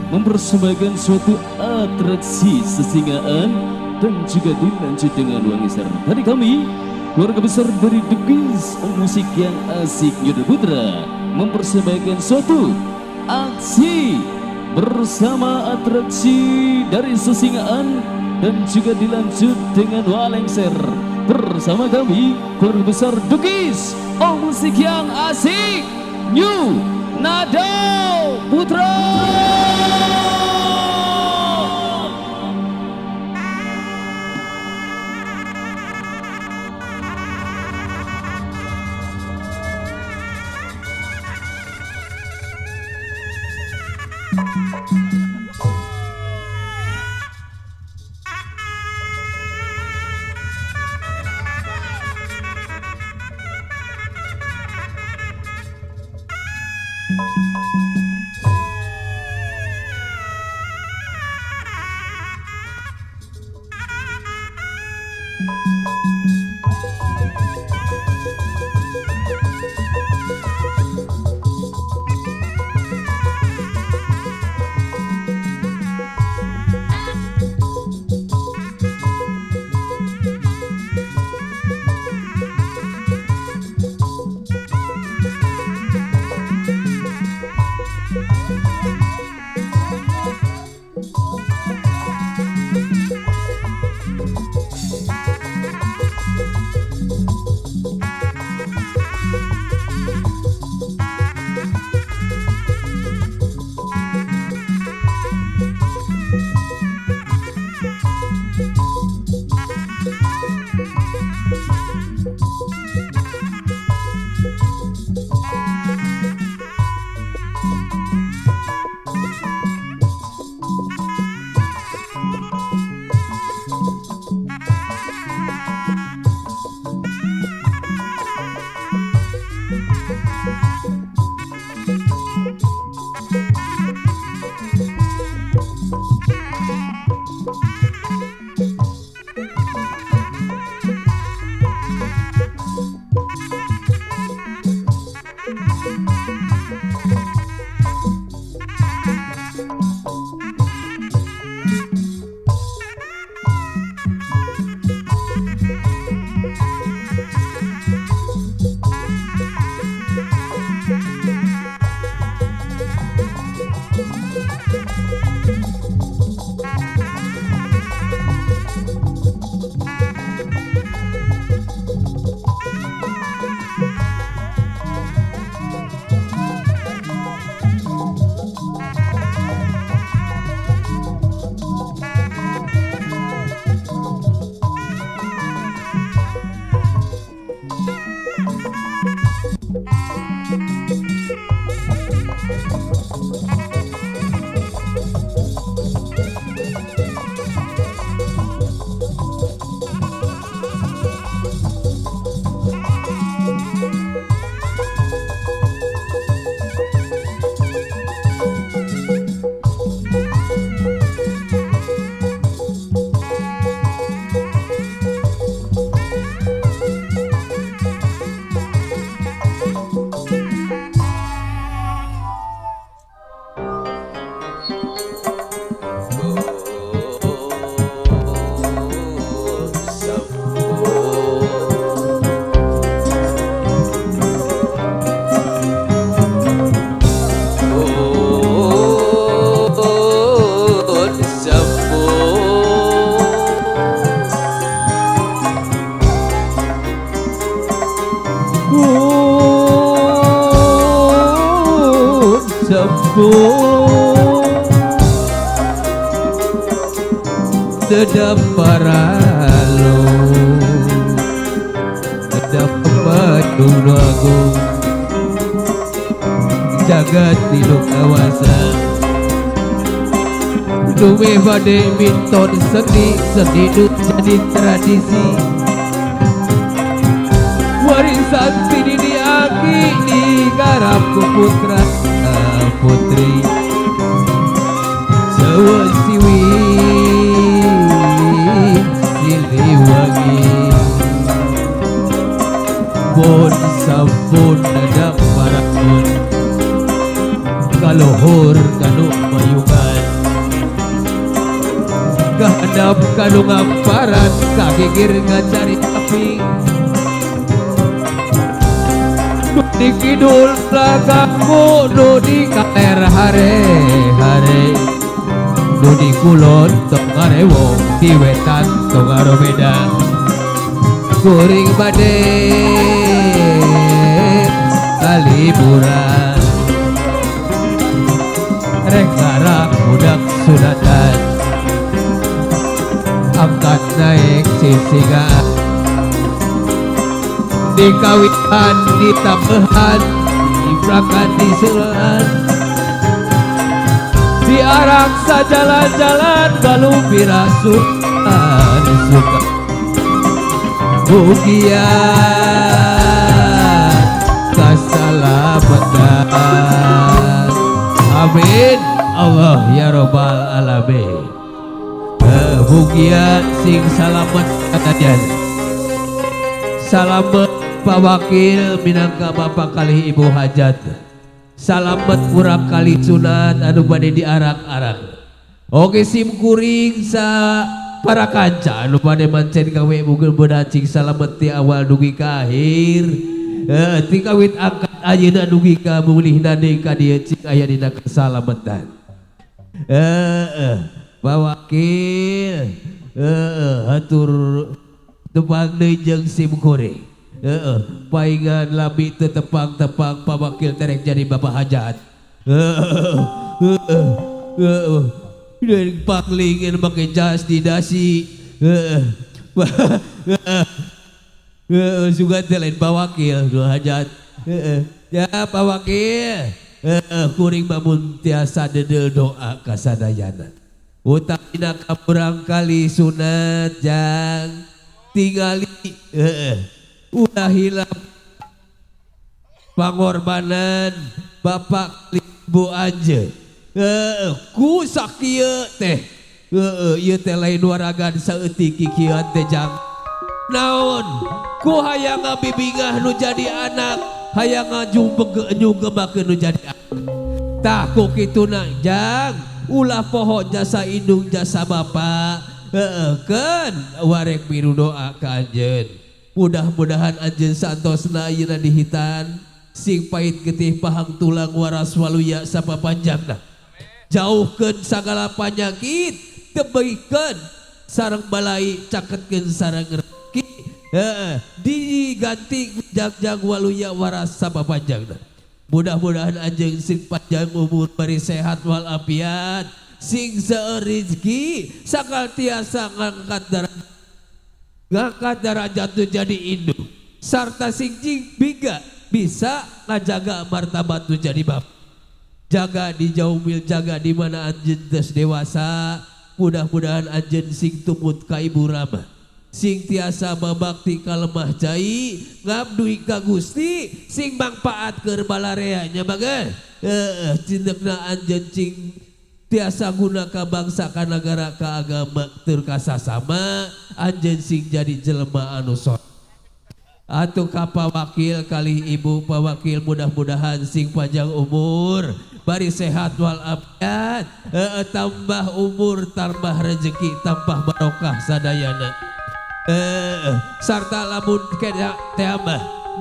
mempersembahkan suatu atraksi sesingaan dan juga dilanjut dengan wangiser. Dari kami, keluarga besar dari Dukis Musik yang asik Yuda Putra mempersembahkan suatu aksi bersama atraksi dari sesingaan dan juga dilanjut dengan walengser bersama kami keluarga besar Dukis Musik yang asik New Nado Putra. Dedap paralo, dedap Bandung Agung, jagat tiluk kawasan. Duwe bade minton seni, seni jadi tradisi. Warisan pini aki digarap ku putra putri. Jawa siwi Siliwangi, pun sampun dadap parakon, kaluhur kanu mayungan. Handap kanu ngamparan kagigir ngacari kaping nu di kidul lagaku nu di kaler hare hare nu di kulon tong ngarewo di wetan tong ngarobeda kuring bade kaliburan rek ngarak budak sunatan angkat naik sisingaan dikawitan ditambahan dibrakan diselaan diarak sajalan-jalan balupira sukan suka bugian kasalamatan. Amin Allah ya robbal alamin. Bugian sing salamet katajan. Salamet Pak Wakil minangka bapak kali ibu hajat. Salamet kurang kali sunat anu bade diarak-arak. Oke sim kuring sa para kanca anu bade mancen gawe mugel bedacing salamet ti awal dugi ka akhir. Ti kawit angkat ayeuna dugi ka mulihna deui ka dieu cing aya dina kesalametan. Pak Wakil hatur tepang deui jeung sim kuring. Paingan lami teu tepang-tepang Pak Wakil terek jadi bapak hajat. Dan paklingin make jas di dasi. Sugan teh lain Pak Wakil nu hajat. Ya Pak Wakil, kuring mamun tiasa dedel doa ka sadayana. Utamina ka murangkali sunat jang tingali ulah hilap pangorbanan bapak ibu anjeun. Ku sakieu teh ieu teh lain waragan saeutik kikieuan teh jang naon ku hayang ngabibingah nu jadi anak hayang ngajumbegeun nu jadi anak. Tah ku kituna jang ulah poho jasa indung jasa bapak. Keun warek miru doa ka anjeun. Mudah-mudahan anjeun santosna ayeuna dihitan sing pahit getih pahang tulang waras waluya sapapanjangna. Jauhkeun sagala panyakit, tebikeun sareng balai, caketkeun sareng rezeki. Diganti jagjag waluya waras sapapanjangna. Mudah-mudahan anjeun sing panjang umur bari sehat walafiat, sing seueur rezeki, sakal tiasa ngangkat darajat nu jadi indung, sarta sing biga bisa ngajaga martabat nu jadi bapak. Jaga di jaumil, jaga di mana anjeun geus dewasa. Mudah-mudahan anjeun sing tumut ka ibu rama, sing tiasa babakti ka lemah cai, ngabdi ka Gusti, sing mangpaat keur balarea nya bager. Cindekna anjeun cing tiasa guna ka bangsa ka nagara ka agama tur ka sasama, anjeun sing jadi jelema anu soleh. Atuh ka Pak Wakil kali ibu Pak Wakil mudah-mudahan sing panjang umur, bari sehat walafiat, tambah umur, tambah rezeki, tambah barokah sadayana. Sarta lamun kena teh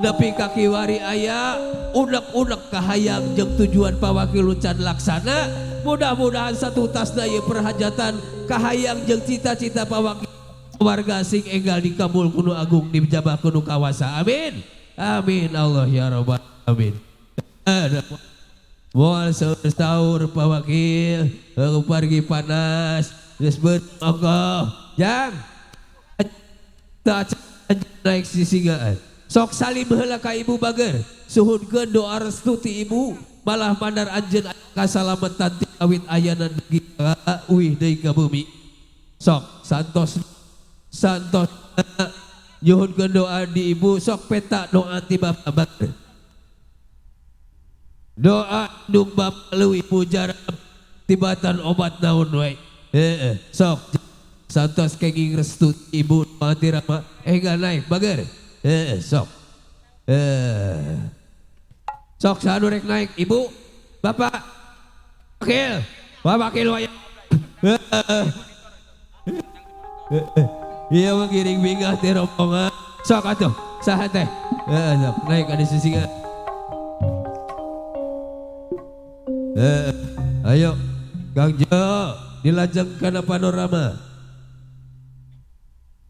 nepi ka kiwari aya unek-unek kahayang jeung tujuan Pak Wakil can laksana, mudah-mudahan satutasna ieu perhajatan kahayang jeung cita-cita Pak Wakil warga sing enggal dikabul kuno agung dijabah kuno kawasa. Amin. Amin Allah ya rabbal alamin. Moal sahur Pak Wakil, pargi panas, geus beung jang naik sisingaan. Sok salim heula ka ibu bager, suhunkeun doa restu ti ibu, malah mandar anjeun kasalametan ti awit ayana dugi ka uih deui ka bumi. Sok santos santos nyuhunkeun doa di ibu, sok peta doa ti bapak bager. Doa dung bapak leuwih mujarab tibatan obat naon wae. Sok santos kenging restu ibu doa ti rama enggal naik bager. Sok. Sok saha nu rek naik ibu, bapak, wakil, bapak wakil waya. Iya mah giring bingah teh rombongan. Sok atuh, saha teh? Heeh, sok naik ka di sisinga. Ayo, Kang Jo, dilajeng kana panorama.